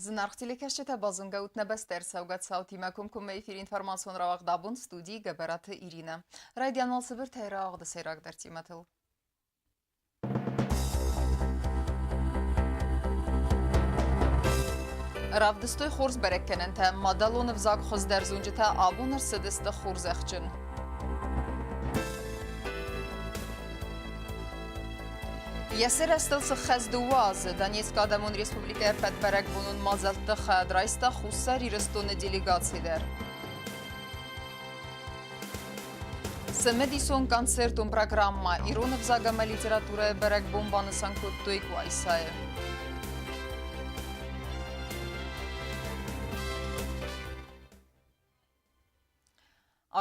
Зынаргъ телекӕсджытӕ, базонгӕ ут нӕ бӕстӕ ӕрцӕугӕ цаутимӕ комкоммӕ эфиры информацион рауагъд абон студийы Гӕбӕраты Иринӕ. Райдиан уал цыбыртӕй рауагъды сӕйрагдӕр темӕтыл. Равдыстой хорз бӕрӕггӕнӕнтӕ, мадӕлон ӕвзаг хуыздӕр зонджытӕ абон ӕрцыдысты хорзӕхджын. Йӕ сырӕзтыл сыххӕст 2 азы Донецкы Адӕмон Республикӕйы ӕппӕт бӕрӕгбонон мадзӕлтты хайад райста Хуссар Ирыстоны делегаци дӕр. Цымыдисон концертон программӕ ирон ӕвзаг ӕмӕ литературӕйы бӕрӕгбон банысан кодтой Къуайсайы.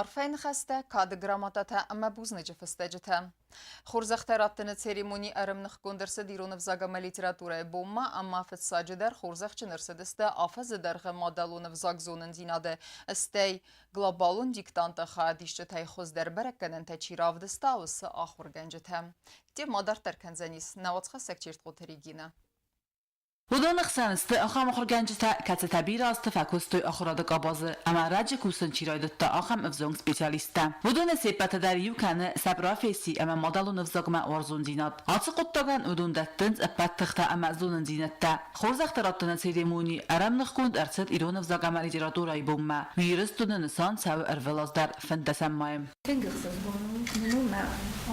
Арфӕйы ныхӕстӕ, кады грамотатӕ ӕмӕ бузныджы фыстӕджытӕ. Хорзӕхтӕ раттыны церемони ӕрӕмныхгонд ӕрцыд ирон ӕвзаг ӕмӕ литературӕйы бонмӕ ӕмӕ фыццаджыдӕр хорзӕхджын ӕрцыдысты афӕдзы дӕргъы мадӕлон ӕвзагзонындзинады, стӕй глобалон диктанты хайадисджытӕй хуыздӕр бӕрӕггӕнӕнтӕ чи равдыста, уыцы ахуыргӕнджытӕ. Тема дарддӕр кӕндзӕнис нӕ уацхӕссӕг Чертхъоты Регинӕ. Уыдоны хсӕн сты ахӕм ахуыргӕнджытӕ, кӕцытӕ бирӕ азты фӕкуыстой ахуырады къабазы ӕмӕ раджы кусын чи райдыдта, ахӕм ӕвзонг специалисттӕ. Уыдоны се ппӕты дӕр иу кӕны сӕ професси ӕмӕ мадӕлон ӕвзагмӕ уарзондзинад. Ацы хъуыддагӕн уыдон дӕттынц ӕппӕт тыхтӕ ӕмӕ зонындзинӕдтӕ. Хорзӕхтӕ раттыны церемони ӕрӕмныхгонд ӕрцыд ирон ӕвзаг ӕмӕ литературӕйы бонмӕ. Ирыстоны нысан цӕуы ӕрвылаз дӕр 15 майы. Тынг ӕхсызгон у мын у мӕ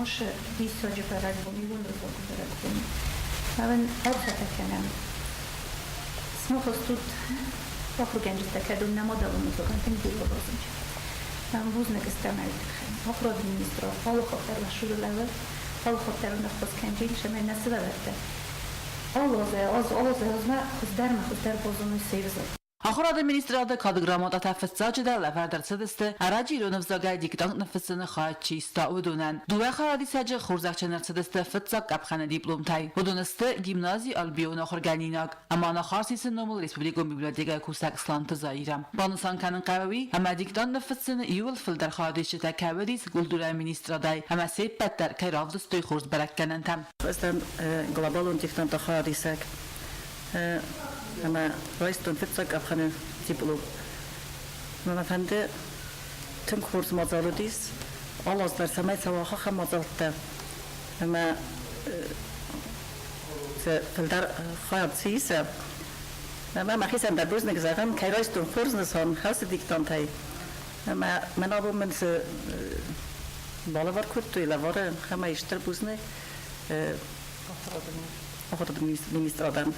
ацы диссаджы бӕрӕгбон, ирон ӕвзаджы бӕрӕгбон. Мӕн арфӕтӕ кӕнӕм. Сымах стут ахуыргӕнджытӕ, кӕд уын нӕ мадӕлон ӕвзагӕн тынг бирӕ базонджы. Мӕн бузныг стӕм ӕй тыххӕй. Ахуырады министрад алы хатт дӕр уӕ сӕрыл лӕууы, алы хатт дӕр уын ӕххуыс кӕнджын, цӕмӕй нӕ сывӕллӕттӕ алы азӕй аз, алы азӕй азмӕ хуыздӕрмӕ хуыздӕр базоной се взаг. Ахуырады министрады кады грамотатӕ фыццаджыдӕр лӕвӕрд ӕрцыдысты, ӕрӕджы ирон ӕвзагӕй диктант ныффыссыны хайад чи иста, уыдонӕн. Дыууӕ хайадисӕджы хорзӕхджын ӕрцыдысты фыццаг къӕпхӕны дипломтӕй. Уыдон сты гимнази Альбион ахуыргӕнинаг ӕмӕ Анахарсисы номыл республикон библиотекӕйы кусӕг Сланты Заирӕ. Банысан кӕнын хъӕуы уый, ӕмӕ диктант ныффыссыны иууыл фылдӕр хайадисджытӕ кӕй уыдис культурӕйы министрадӕй ӕмӕ се ппӕт дӕр кӕй равдыстой хорз бӕрӕггӕнӕнтӕ. Ӕз дӕн глобалон диктанты хайадисӕг. Ӕмӕ райстон фыццаг къӕпхӕны диплом. Мӕ фӕнды тынг хорз мадзал уыдис. Алы аз дӕр цӕмӕй цӕуа ахӕм мадзӕлттӕ. Ӕмӕ фылдӕр хайад цы иса. Ӕмӕ мӕхицӕн дӕр бузныг зӕгъын, кӕй райстон хорз нысан хӕсы диктантӕй. Ӕмӕ мӕн абон мын цы балӕвар кодтой лӕвары, ӕмӕ стыр бузныг. Ахуырады министрадӕн.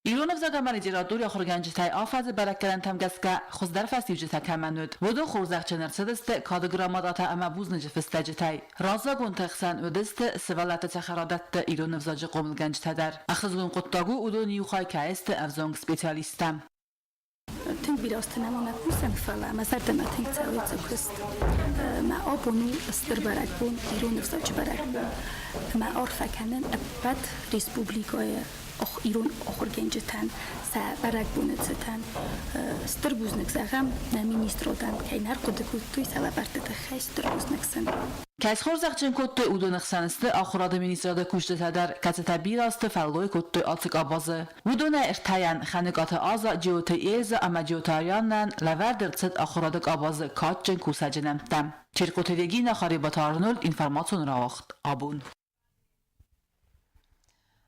Ирон ӕвзаг ӕмӕ литературӕйы ахуыргӕнджытӕй афӕдзы бӕрӕггӕнӕнтӕм гӕсгӕ хуыздӕр фӕстиуджытӕ кӕмӕн уыд, уыдон хорзӕхджын ӕрцыдысты кады грамотатӕ ӕмӕ бузныджы фыстӕджытӕй. Раззагонты хсӕн уыдысты сывӕллӕтты цӕхӕрадӕтты ирон ӕвзаджы хъомылгӕнджытӕ дӕр. Ӕхсызгон хъуыддаг у, уыдон иу хай кӕй сты ӕвзонг специалисттӕ. Тынг бирӕ азты нӕма мӕ кусӕм, фӕлӕ мӕ зӕрдӕмӕ тынг цӕуы цы куыст. Мӕ абон у стыр бӕрӕгбон, ирон ӕвзаджы бӕрӕгбон. Мӕ арфӕ кӕнын ӕппӕт республикӕйы ирон ахуыргӕнджытӕн сӕ бӕрӕгбоны цытӕн. Стыр бузныг зӕгъӕм нӕ министрадӕн, кӕй нӕ ӕрхъуыды кодтой сӕ лӕвӕртты тыххӕй, стыр бузныг сын. Кӕй схорзӕхджын кодтой, уыдоны хсӕн сты ахуырады министрады кусджытӕ дӕр, кӕцытӕ бирӕ азты фӕллой кодтой ацы къабазы. Уыдонӕй ӕртӕйӕн, Хӕныкъаты Аза, Джиоты Эльза ӕмӕ Джиоты Арианнӕн лӕвӕрд ӕрцыд ахуырады къабазы кадджын кусӕджы нӕмттӕ. Черкоты Регинӕ, Харебаты Арнольд, информацион рауагъд «Абон».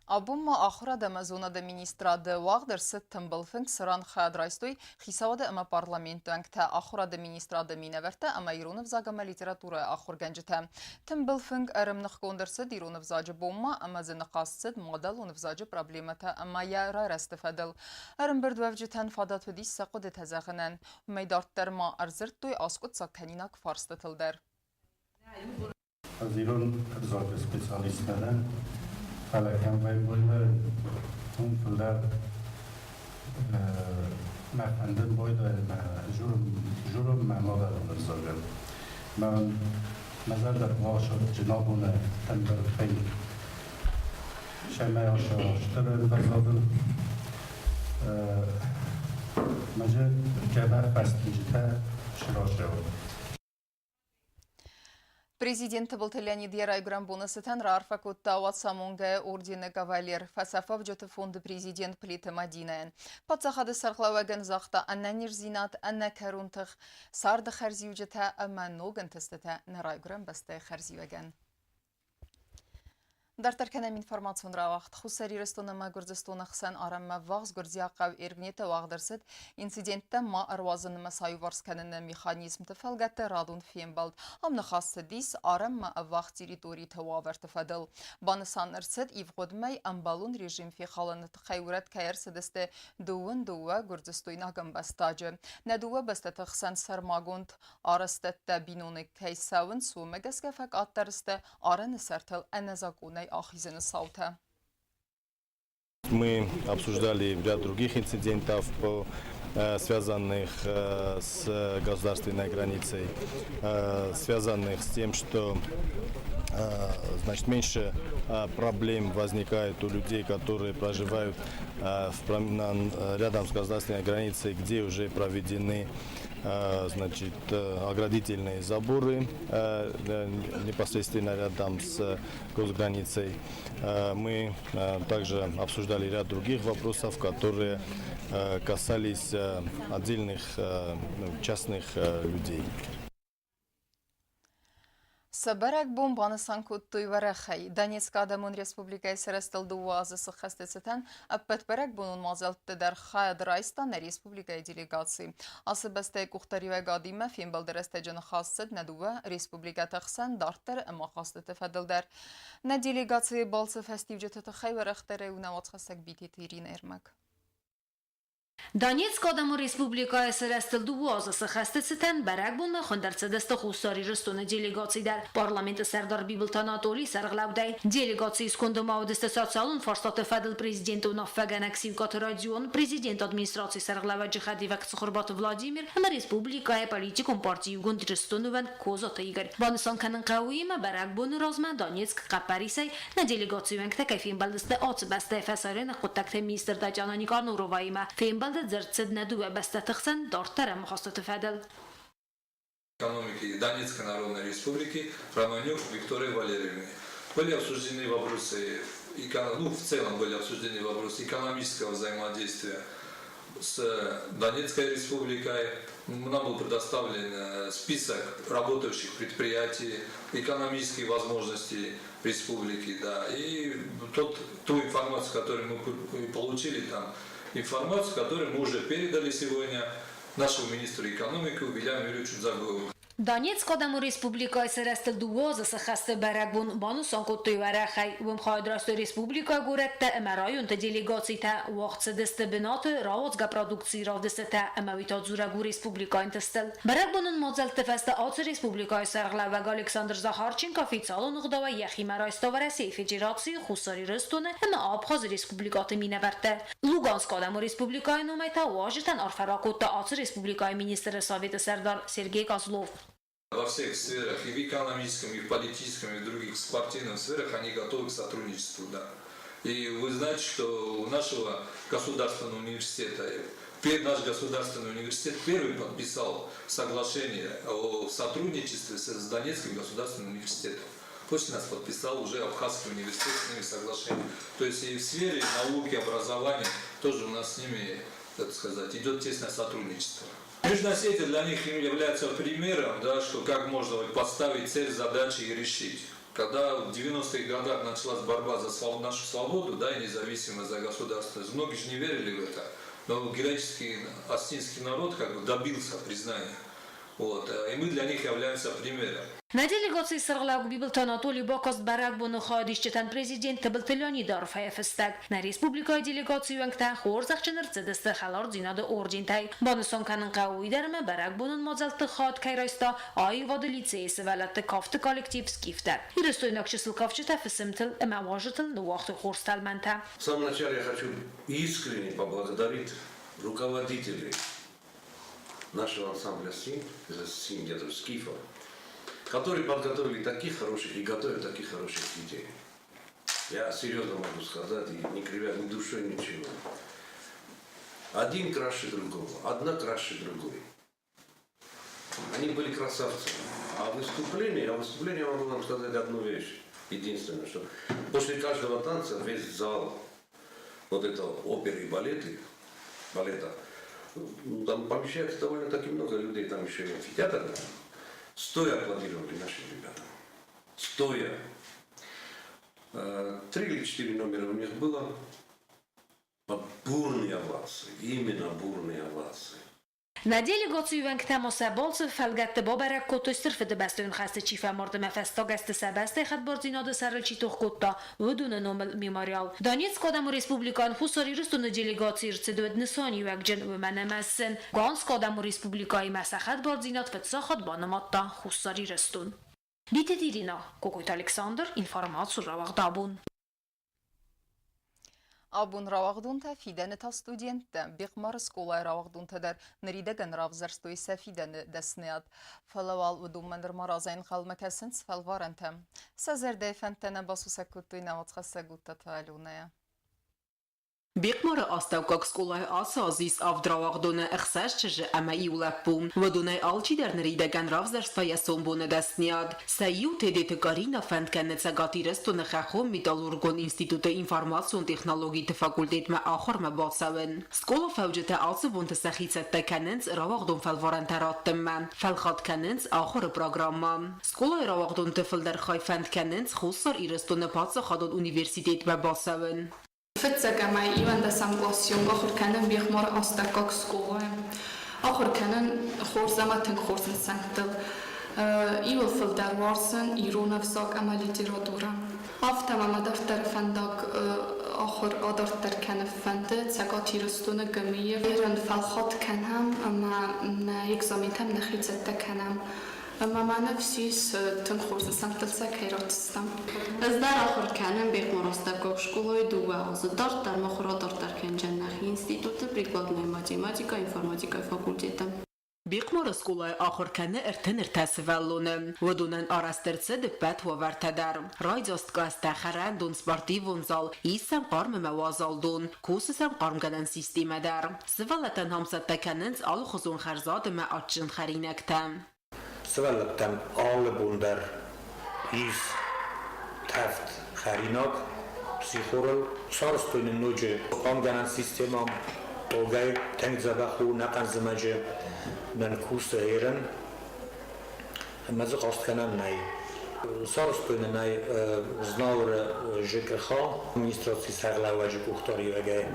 Абон ма ахуырад ӕмӕ зонады министрады уагъд ӕрцыд тымбыл фынг, цыран хайад райстой хицауады ӕмӕ парламенты уӕнгтӕ, ахуырады министрады минӕвӕрттӕ ӕмӕ ирон ӕвзаг ӕмӕ литературӕйы ахуыргӕнджытӕ. Тымбыл фынг ӕрӕмныхгонд ӕрцыд ирон ӕвзаджы бонмӕ ӕмӕ дзы ныхас цыд мадӕлон ӕвзаджы проблемӕтӕ ӕмӕ йӕ райрӕзты фӕдыл. Ӕрӕмбырдуӕвджытӕн фадат уыдис сӕ хъуыдытӕ зӕгъынӕн. Уымӕй дарддӕр ма ӕрдзырдтой аскъуыддзаг кӕнинаг фарстытыл дӕр. Ӕз ирон ӕвзаджы специалист нӕ дӕн, фӕлӕ кӕм вӕййын, уым фылдӕр мӕ фӕндын байдайын мӕ журын мӕ мадӕлон ӕвзагыл. Мӕ зӕрдӕ бауарзта абоны тымбыл фынг. Сӕмӕй аша стыр ӕмвӕзадыл. Мӕ дзӕбӕх фӕстиуджытӕ сырӕзӕуы. Президент Тыбылты Леонид йӕ райгуырӕн боны цытӕн раарфӕ кодта Уацамонгӕйы ордены кавалер, фӕцӕфӕвджыты фонды президент Плиты Мадинӕйӕн. Паддзахады сӕргълӕууӕгӕн загъта ӕнӕниздзинад, ӕнӕкӕрон тых, царды хӕрзиуджытӕ ӕмӕ ног ӕнтыстытӕ нӕ райгуырӕн бӕстӕйы хӕрзиуӕгӕн. Дарддӕр кӕнӕм информацион рауагъд. Хуссар Ирыстон ӕмӕ Гуырдзыстоны хсӕн арӕнмӕ ввахс гуырдзиаг хъӕу Эргнеты уагъд ӕрцыд инциденттӕ ма ӕруадзынмӕ саиуварс кӕныны механизмты фӕлгӕтты радон фембӕлд. Ам ныхас цыдис арӕнмӕ ӕввахс территориты уавӕрты фӕдыл. Банысан ӕрцыд, ивгъуыд мӕй ӕмбӕлон режим фехалыны тыххӕй урӕд кӕй ӕрцыдысты 22 гуырдзыстойнаг ӕмбӕстаджы. Нӕ дыууӕ бӕстӕты хсӕн сӕрмагонд арӕзтӕдтӕ биноныг кӕй цӕуынц, уымӕ гӕсгӕ фӕкъаддӕр сты арӕны сӕртыл ӕнӕзакъонӕй ахизыны цаутӕ. Мы обсуждали ряд других инцидентов, связанных с государственной границей, связанных с тем, что, значит, меньше проблем возникает у людей, которые проживают рядом с государственной границей, где уже проведены, значит, оградительные заборы непосредственно рядом с госграницей. Мы также обсуждали ряд других вопросов, которые касались отдельных, ну, частных людей. Сӕ бӕрӕгбон банысан кодтой уӕрӕхӕй. Донецкы Адӕмон Республикӕйы сырӕзтыл дыууӕ азы сыххӕсты цытӕн ӕппӕт бӕрӕгбонон мадзӕлтты дӕр хайад райста нӕ республикӕйы делегаци. Ацы бӕстӕйы къухдариуӕгадимӕ фембӕлды рӕстӕджы ныхас цыд нӕ дыууӕ республикӕты хсӕн дарддӕр ӕмахастыты фӕдыл дӕр. Нӕ делегацийы балцы фӕстиуджыты тыххӕй уӕрӕхдӕрӕй у нӕ уацхӕссӕг Битеты Иринӕ ӕрмӕг. Донецкы Адӕмон Республикӕйы сырӕзтыл дыууӕ азы сыхӕсты цытӕн бӕрӕгбонмӕ хуынд ӕрцыдысты Хуссар Ирыстоны делегаци дӕр. Парламенты сӕрдар Бибылты Анатолий сӕргълӕудӕй. Делегацийы сконды ма уыдысты социалон фарстаты фӕдыл президенты уынаффӕгӕнӕг Сиукъаты Родион, президенты администрацийы сӕргълӕууӕджы хӕдивӕг Цхуырбаты Владимир ӕмӕ республикӕйы политикон парти Иугонд Ирыстоны уӕнг Козаты Игорь. Банысан кӕнын хъӕуы уыимӕ, бӕрӕгбоны размӕ Донецк хъӕппӕрисӕй Нӕ делегацийы уӕнгтӕ кӕй фембӕлдысты ацы бӕстӕйы фӕсарӕйнаг хъуыддӕгты министр Татьяна Никанороваимӕ, фембӕлды дзырд цыд нӕ дыууӕ бӕстӕты хсӕн дарддӕр ӕмахастыты фӕдыл. Экономики Донецкой Народной Республики Романюк Виктории Валерьевны. Были обсуждены вопросы, ну, в целом были обсуждены вопросы экономического взаимодействия с Донецкой Республикой. Нам был предоставлен список работающих предприятий, экономические возможности республики, да, и ту информацию, которую мы получили там, информацию, которую мы уже передали сегодня нашему министру экономики Вильяму Юрьевичу Дзагоеву. Донецкы Адӕмон Республикӕйы сырӕзтыл дыууӕ азы сыххӕсты бӕрӕгбон банысан кодтой уӕрӕхӕй. Уым хайад райстой республикӕйы горӕттӕ ӕмӕ районты делегацитӕ, уагъд цыдысты бынаты рауадзгӕ продукцийы равдыстытӕ ӕмӕ уый та дзурӕг у республикӕйы ӕнтыстыл. Бӕрӕгбонон мадзӕлтты фӕстӕ ацы республикӕйы сӕргълӕууӕг Александр Захарченко официалон ӕгъдауӕй йӕхимӕ райста Уӕрӕсейы Федерацийы, Хуссар Ирыстоны ӕмӕ Абхазы республикӕты минӕвӕртты. Луганскы Адӕмон Республикӕйы номӕй та уазджытӕн арфӕ ракодта ацы республикӕйы министры советы сӕрдар Сергей Козлов. Во всех сферах, и в экономическом, и в политическом, и в других спортивных сферах они готовы к сотрудничеству, да. И вы знаете, что у нашего государственного университета, наш государственный университет первый подписал соглашение о сотрудничестве с Донецким государственным университетом. После нас подписал уже Абхазский университет с ними соглашение. То есть и в сфере науки, образования тоже у нас с ними, так сказать, идет тесное сотрудничество. Южная Осетия для них является примером, да, что как можно поставить цель, задачи и решить. Когда в 90-х годах началась борьба за нашу свободу, да, и независимость, за государственность, многие же не верили в это. Но героический осетинский народ как бы добился признания. Вот. И мы для них являемся примером. Нӕ делегацийы сӕргълӕууӕг Бибылты Анатоли бакаст бӕрӕгбоны хайадисджытӕн президент Тыбылты Леониды арфӕйы фыстӕг. Нӕ республикӕйы делегацийы уӕнгтӕ хорзӕхджын ӕрцыдысты хӕлардзинады ордентӕй. Банысан кӕнын хъӕуы уый дӕр, ӕмӕ бӕрӕгбонон мадзӕлтты хайад кӕй райста аивады лицейы сывӕллӕтты кафты коллектив «Скифтӕ». Ирыстойнаг чысыл кафджытӕ фысымтыл ӕмӕ уазджытыл ныууагътой хорз тӕлмӕнтӕ. В самом начале я хочу искренне поблагодарить руководителей нашего ансамбля «Симд», «Симд» «Скифов», которые подготовили таких хороших и готовят таких хороших детей. Я серьезно могу сказать, и не кривя ни душой, ничего. Один краше другого, одна краше другой. Они были красавцами. А А выступление, а выступление я могу вам сказать одну вещь. Единственное, что после каждого танца весь зал вот этого оперы и балеты, балета, ну, там помещается довольно-таки много людей, там еще и амфитеатр. Стоя аплодировали нашим ребятам. Стоя. Три или четыре номера у них было. Бурные овации, именно бурные овации. Нӕ делегацийы уӕнгтӕ ма сӕ балцы фӕлгӕтты бабӕрӕг кодтой Стыр Фыдыбӕстӕйон хӕсты чи фӕмард ӕмӕ фӕстаг азты сӕ бӕстӕйы хӕдбардзинады сӕрыл чи тох кодта, уыдоны номыл мемориал. Донецкы адӕмон республикӕйӕн Хуссар Ирыстоны делегацийы ӕрцыд уыд нысаниуӕгджын, уымӕн ӕмӕ сын Луганскы адӕмон республикӕимӕ сӕ хӕдбардзинад фыццаг хатт банымадта Хуссар Ирыстон. Битеты Ирина, Кокойты Александр, информаци рауагъд абон. Абон рауагъдонтӕ, фидӕны та студенттӕ. Бехъмары скъолайы рауагъдонтӕ дӕр ныридӕгӕн равзӕрстой сӕ фидӕны дӕсныйад. Фӕлӕ уал уыдонмӕ нырма разӕй ӕнхъӕлмӕ кӕсынц фӕлварӕнтӕ. Сӕ зӕрдӕйы фӕндтӕ нӕ басусӕг кодтой нӕ уацхӕссӕг Гуттаты Аленӕйӕ. Бехъмары астӕуккаг скъолайы ацы аз ис авд рауагъдоны, ӕхсӕз чызджы ӕмӕ иу лӕппу. Уыдонӕй алчидӕр ныридӕгӕн равзӕрста йӕ сомбоны дӕсныйад. Сӕ иу Тедеты Карина фӕнд кӕны Цӕгат Ирыстоны хӕххон-металлургон институты информацион технологиты факультетмӕ ахуырмӕ бацӕуын. Скъолафӕуджытӕ ацы бонты сӕхи цӕттӕ кӕнынц рауагъдон фӕлварӕнтӕ раттынмӕ, фӕлхатт кӕнынц ахуыры программӕ. Скъолайы рауагъдонты фылдӕр хай фӕнд кӕнынц Хуссар Ирыстоны паддзахадон университетмӕ бацӕуын. Фыццаг ӕмӕ иуӕндӕсӕм къласы онг ахуыр кӕнын Бехъмары астӕуккаг скъолайы. Ахуыр кӕнын хорз ӕмӕ тынг хорз нысӕнттыл. Иуыл фылдӕр уарзын ирон ӕвзаг ӕмӕ литературӕ. Афтӕ ма мӕ дарддӕры фӕндаг ахуыр адарддӕр кӕны фӕнды Цӕгат Ирыстоны ГМИ-йы. Ерын фӕлхатт кӕнӕм ӕмӕ нӕ экзаментӕм нӕхи цӕттӕ кӕнӕм. Ӕмӕ ма ныфс ис, тынг хорз нысӕнттыл сӕ кӕй ратдзыстӕм. Ӕз дӕр ахуыр кӕнын Бехъмар астӕуккаг скъолайы дыууӕ азы дарддӕр мыхуыр адарддӕр кӕндзӕн нӕхи институты прикладная математика, информатикӕйы факультеты. Бехъмары скъолайы ахуыр кӕны 33 сывӕллоны. Уыдонӕн арӕзт ӕрцыд ӕппӕт уавӕртӕ дӕр. Райдзаст кълӕстӕ, хӕрӕндон, спортивон зал, ис сӕм хъарм ӕмӕ уазал дон, кусы сӕм хъармгӕнӕн системӕ дӕр. Сывӕллӕттӕн ам цӕттӕ кӕнынц алыхуызон хӕрзад ӕмӕ адджын хӕринӕгтӕ. Сывӕллӕттӕн алы бон дӕр ис тӕвд хӕринаг сихорыл. Сарӕзтой нын ноджы хъармгӕнӕн системӕ. Тогӕй тынг дзӕбӕх у нӕхъӕн зымӕджы нын кусы ерын ӕмӕ дзы хъаст кӕнӕн нӕй. Сарӕзтой нын ӕй Знауыры ЖКХ администрацийы сӕргълӕууӕджы къухдариуӕгӕй.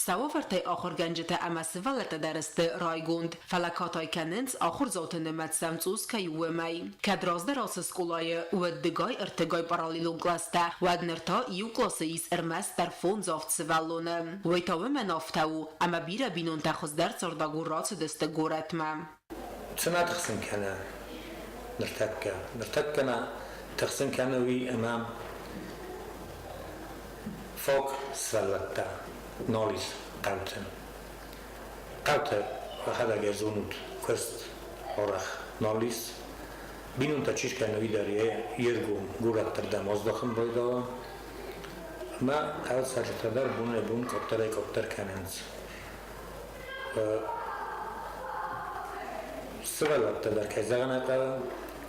Сӕ уавӕртӕй ахуыргӕнджытӕ ӕмӕ сывӕллӕттӕ дӕр сты райгонд, фӕлӕ катай кӕнынц, ахуырдзауты нымӕц сӕм цъус кӕй у, уымӕй. Кӕд раздӕр ацы скъолайы уыд дыгай-ӕртыгай параллелон кълӕстӕ, уӕд ныр та иу къласы ис ӕрмӕстдӕр фондз-авд сывӕллоны. Уый та уымӕн афтӕ у, ӕмӕ бирӕ бинонтӕ хуыздӕр цардагур рацыдысты горӕтмӕ. Цы нӕ тыхсын кӕны ныртӕккӕ? Ныртӕккӕ нӕ тыхсын кӕны уый, ӕмӕ фаг сывӕллӕттӕ нал ис хъӕуты. Хъӕуты уӕхӕдӕг ӕй зонут, куыст арӕх нал ис. Бинонтӕ чи скӕны, уый дӕр йе ргом горӕтты рдӕм аздахын байдайа. Ӕмӕ хъӕуы цӕрджытӕ дӕр бонӕй-бон къаддӕрӕй-къаддӕр кӕнынц. Сывӕллӕттӕ дӕр, кӕй зӕгъын ӕй хъӕуы,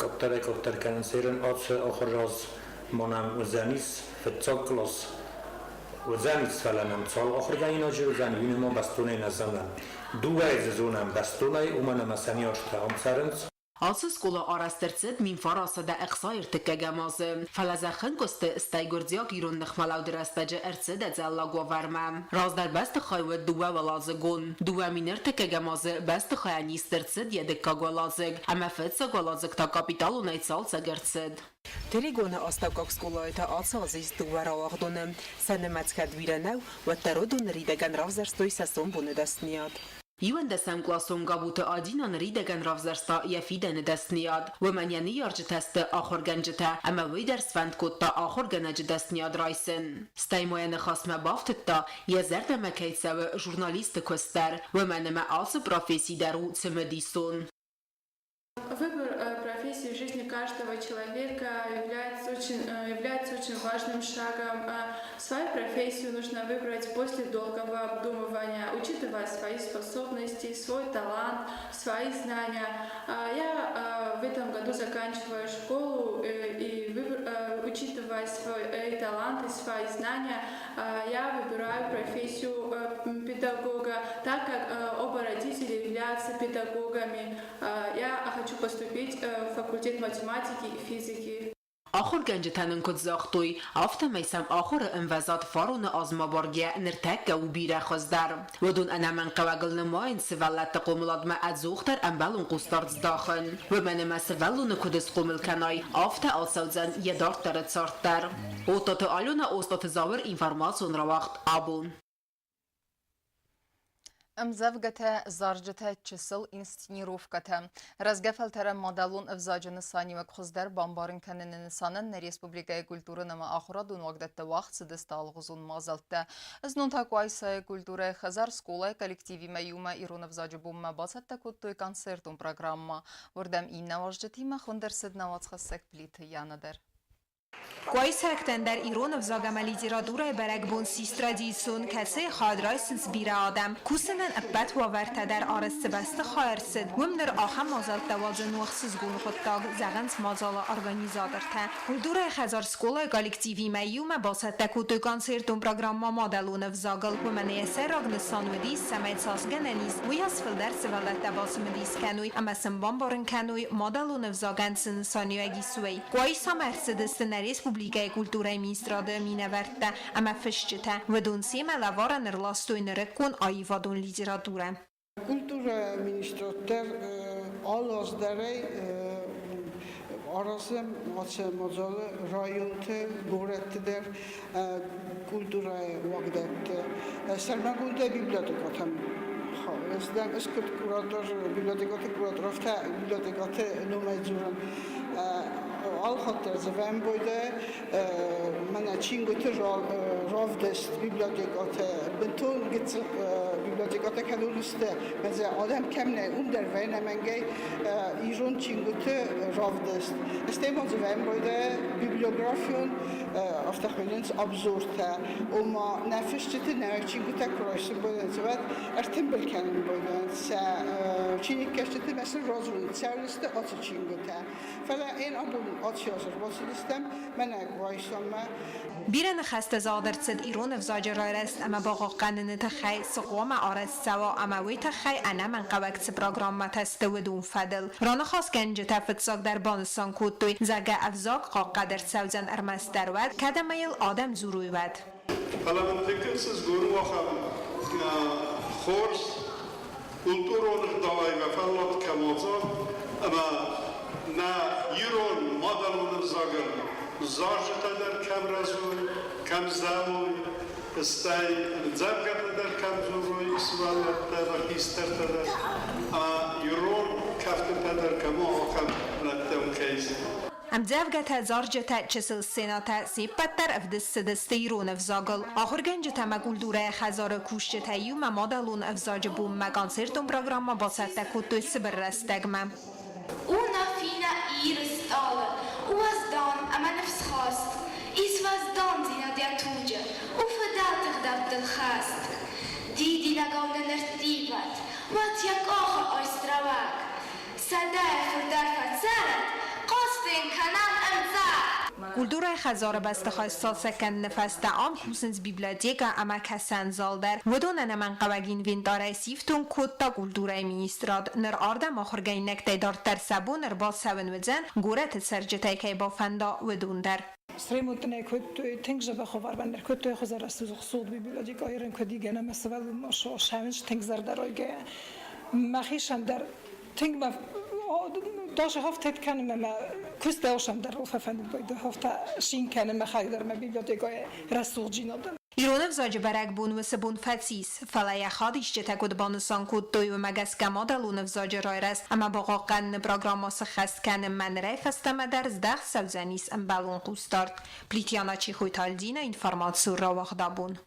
къаддӕрӕй-къаддӕр кӕнынц. Ерын ацы ахуыр раз ма нӕм уыдзӕнис фыццаг кълас уыдзӕнис, фӕлӕ нӕм цал ахуыргӕнинаджы уыдзӕн, уый нырма бӕстонӕй нӕ зонӕм. Дыууӕйы дзы зонӕм бӕстонӕй, уымӕн ӕмӕ сӕ ниуӕзтӕ ам цӕрынц. Ацы скъола арӕзт ӕрцыд 1963 ӕртыккӕгӕм азы, фӕлӕ зӕххӕнкъуысты, стӕй гуырдзиаг-ирон ныхмӕлӕуды рӕстӕджы ӕрцыд ӕдзӕллаг уавӕрмӕ. Раздӕр бӕстыхай уыд дыууӕуӕладзыгон. 2001 азы бӕстыхайӕн ист ӕрцыд йӕ дыккаг уӕладзыг, ӕмӕ фыццаг уӕладзыг та капиталонӕй цалцӕг ӕрцыд. Терегоны астӕуккаг скъолайы та ацы аз ис дыууӕ рауагъдоны. Сӕ нымӕц кӕд бирӕ нӕу, уӕддӕр уыдон ныридӕгӕн равзӕрстой сӕ сомбоны дӕсныйад. Иуӕндӕсӕмкъласон Габуты Адина ныридӕгӕн равзӕрста йӕ фидӕны дӕсныйад. Уымӕн йӕ ныййарджытӕ сты ахуыргӕнджытӕ ӕмӕ уый дӕр сфӕнд кодта ахуыргӕнӕджы дӕсныйад райсын. Стӕй ма йӕ ныхасмӕ бафтыдта, йӕ зӕрдӕмӕ кӕй цӕуы журналисты куыст дӕр, уымӕн ӕмӕ ацы професси дӕр у цымыдисон. Выбор профессии в жизни каждого человека является очень очень, является очень важным шагом. Свою профессию нужно выбрать после долгого обдумывания, учитывая свои способности, свой талант, свои знания. Я в этом году заканчиваю школу и, учитывая свой талант и свои знания, я выбираю профессию педагога, так как оба родителя являются педагогами. Я хочу поступить в факультет математики и физики. Ахуыргӕнджытӕ нын куыд загътой, афтӕмӕй сӕм ахуыры ӕмвӕзад фароны азмӕ баргӕ ныртӕккӕ у бирӕ хуыздӕр. Уыдон ӕнӕмӕнгхъӕуӕгыл нымайынц сывӕллӕтты хъомыладмӕ ӕдзухдӕр ӕмбӕлон хъусдард здахын. Уымӕн ӕмӕ сывӕллоны куыд схъомыл кӕнай, афтӕ ацӕудзӕн йӕ дарддӕры цард дӕр. Оттоты Алена, Остъаты Зауыр, информацион рауагъд «Абон». Ӕмдзӕвгӕтӕ, зарджытӕ, чысыл инсценировкӕтӕ. Рӕзгӕ фӕлтӕрӕн мадӕлон ӕвзаджы нысаниуӕг хуыздӕр бамбарын кӕныны нысанӕн нӕ республикӕйы культурон ӕмӕ ахуырадон уагдӕтты уагъд цыдысты алыгъуызон мадзӕлттӕ. Знон та Къуайсайы культурӕйы хӕдзар скъолайы коллективимӕ иумӕ ирон ӕвзаджы бонмӕ бацӕттӕ кодтой концертон программӕ. Уырдӕм иннӕ уазджытимӕ хуынд ӕрцыд нӕ уацхӕссӕг Плиты Яна дӕр. Къуайсӕгтӕн дӕр ирон ӕвзаг ӕмӕ литературӕйы бӕрӕгбон ссис традицион, кӕцыйы хайад райсынц бирӕ адӕм. Кусынӕн ӕппӕт уавӕртӕ дӕр арӕзт цы бӕстыхай ӕрцыд, уым ныр ахӕм мадзӕлттӕ уадзын у ӕхсызгон хъуыддаг, зӕгъынц мадзалы организатортӕ. Культурӕйы хӕдзар скъолайы коллективимӕ иумӕ бацӕттӕ кодтой концертон программӕ мадӕлон ӕвзагыл. Уымӕн йӕ сӕйраг нысан уыдис, цӕмӕй цас гӕнӕн ис, уыйас фылдӕр сывӕллӕттӕ бацымыдис кӕной ӕмӕ сын бамбарын кӕной, мадӕлон ӕвзагӕн цы нысаниуӕг ис, уый. Къуайсамӕ ӕрцыдысты нӕ республикӕйы культурӕйы министрады минӕвӕрттӕ ӕмӕ фысджытӕ. Уыдон семӕ лӕварӕн ӕрластой нырыккон аивадон литературӕ. Культурӕйы министрад дӕр алы аз дӕрӕй аразӕм ацы мадзалы районты, горӕтты дӕр культурӕйы уагдӕтты, сӕрмагондӕй библиотекӕтӕм. Ӕз куыд куратор, библиотекӕты куратор, афтӕ библиотекӕты номӕй дзурын. Алхатт дӕр дзы вӕмбойдӕ мӕнӕ чингуыты равдыст библиотекӕты бынтон гыццыл библиотекӕтӕ кӕдон сты, мӕ адӕм кӕм нӕй, уым дӕр вӕйнӕмӕнгӕй ирон чингуыты равдыст. Стӕй ма дзы вӕмбойдӕ библиографион афтӕ хуыйнынц обзортӕ, ома нӕ фысджыты нӕуӕг чингуытӕ куы райсын байдайынц, уӕд ӕртымбыл кӕнын байдайынц сӕ чиныгкӕсджыты ӕмӕ сын радзурынц, цӕуыл сты ацы чингуытӕ. Фӕлӕ ӕн абон ацы аз ӕрбацыдыстӕм мӕнӕ Къуайсамӕ. Бирӕ ныхӕстӕ загъд ӕрцыд ирон ӕвзаджы райрӕзт ӕмӕ бахъахъхъӕныны тыххӕй, цы хъуамӕ арӕзт цӕуа ӕмӕ уый тыххӕй ӕнӕмӕнгхъӕуӕг цы программӕтӕ сты, уыдон фӕдыл. Раныхасгӕнджытӕ фыццагдӕр банысан кодтой, зӕгъгӕ, ӕвзаг хъахъхъӕд ӕрцӕудзӕн ӕрмӕстдӕр уӕд, кӕд ӕмӕ йыл адӕм дзурой, уӕд. Фӕлӕ мын тынг ӕхсызгон у ахӕм хорз культурон ӕгъдауӕй мӕ фӕллад кӕм уадза ӕмӕ нӕ ирон мадӕлон ӕвзагӕн зарджытӕ дӕр кӕм рӕзой, кӕм зӕлой, стӕй ӕмдзӕвгӕтӕ дӕр кӕм дзурой сывӕллӕттӕ ӕмӕ хистӕртӕ дӕр, ирон кӕфтытӕ дӕр кӕм уа, ахӕм бынӕттӕм кӕй Ӕмдзӕвгӕтӕ, зарджытӕ, чысыл сценӕтӕ се ппӕт дӕр ӕвдыст цыдысты ирон ӕвзагыл. Ахуыргӕнджытӕ ӕмӕ культурӕйы хӕдзары кусджытӕ иумӕ мадӕлон ӕвзаджы бонмӕ концертон программӕ бацӕттӕ кодтой цыбыр рӕстӕгмӕ. У Нафина Иры стъалы, уӕздан ӕмӕ ныфсхаст, Ис уӕздандзинад йӕ туджы, у фыдӕлты гъдӕуттыл хӕст. Дидинӕгау нын ӕрттивӕд, уӕд йӕ къахы айст рӕуӕг. Сӕдӕйӕ фылдӕр фӕцӕрӕд, хъаст ын кӕнӕм ӕмдзӕгъд! Культурӕйы хӕдзары бӕстыхай сцалцӕг кӕныны фӕстӕ ам кусынц библиотекӕ ӕмӕ кӕсӕн зал дӕр. Уыдон ӕнӕмӕнгхъӕуӕг инвентарӕй сифтонг кодта культурӕйы министрад. Ныр ардӕм ахуыргӕнинӕгтӕй дарддӕр сӕ бон ӕрбацӕуын уыдзӕн, горӕты цӕрджытӕй кӕй бафӕнда, уыдон дӕр. Сремонтнӕ кодтой, тынг дзӕбӕх уавӕрмӕ ӕркодтой хуыздӕр рӕсугъд библиотекӕйы куыд ӕмӕ сывӕллонмӕ сӕвынц тынг зӕрдӕрайгӕйӕ. Мӕхицӕн дӕр тынг мӕ даже хафтет кӕнын ӕмӕ куыст дӕусӕм дӕр фӕфӕндыд хафта цин кӕнын мӕхӕдӕг дӕр мӕ библиотекӕйы рӕсугъддзинадӕн. Ирон ӕвзаджы бӕрӕгбон уыцы бон фӕцис, фӕлӕ йӕ хадисджытӕ куыд банысан кодтой, уымӕ гӕсгӕ мадӕлон ӕвзаджы райрӕзт ӕмӕ бахъахъхъӕныны программӕ сыххӕст кӕнынмӕ нырӕй фӕстӕмӕ дӕр здӕхт цӕудзӕнис ӕмбӕлон хъусдард. Плитьяна Чехойты Альдина информацийы рауагъдабон.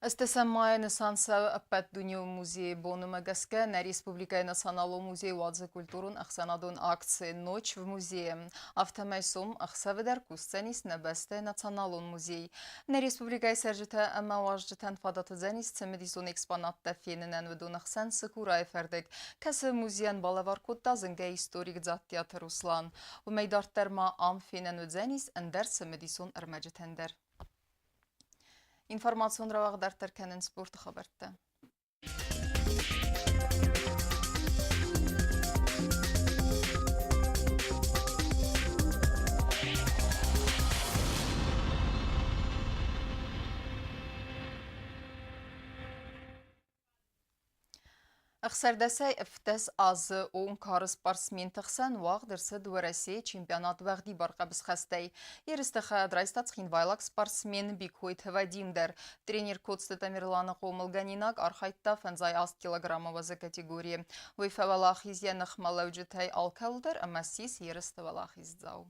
Ӕстӕсӕм майы нысан цӕуы Ӕппӕтдунеон музейы бонмӕ гӕсгӕ нӕ республикӕйы Националон музей уадзы культурон-ӕхсӕнадон акци «Ночь в музее». Афтӕмӕй сом ӕхсӕвы дӕр кусдзӕнис нӕ бӕстӕйы Националон музей. Нӕ республикӕйы цӕрджытӕ ӕмӕ уазджытӕн фадат уыдзӕнис цымыдисон экспонаттӕ фенынӕн уыдоны хсӕн Цыкурайы фӕрдыг, кӕцы музейӕн балӕвар кодта зынгӕ историк Дзаттиаты Руслан. Уымӕй дарддӕр ма ам фенӕн уыдзӕнис ӕндӕр цымыдисон ӕрмӕджытӕн дӕр. Информацион рауагъд дарддӕр кӕнын спорты хабӕрттӕ. Ӕхсӕрдӕсӕй 17 азы онг кары спортсменты хсӕн уагъд ӕрцыд Уӕрӕсейы чемпионат уӕгъдибар хъӕбысхӕстӕй. Ерысты хайад райста цхинвайлаг спортсмен Бикойты Вадим дӕр. Тренер Коцты Тамерланы хъомылгӕнинаг архайдта 58 килограммы уӕзы категорийы. Уый фӕуӕлахиз йӕ ныхмӕлӕуджытӕй алкӕуыл дӕр ӕмӕ ссис ерысты уӕлахиздзау.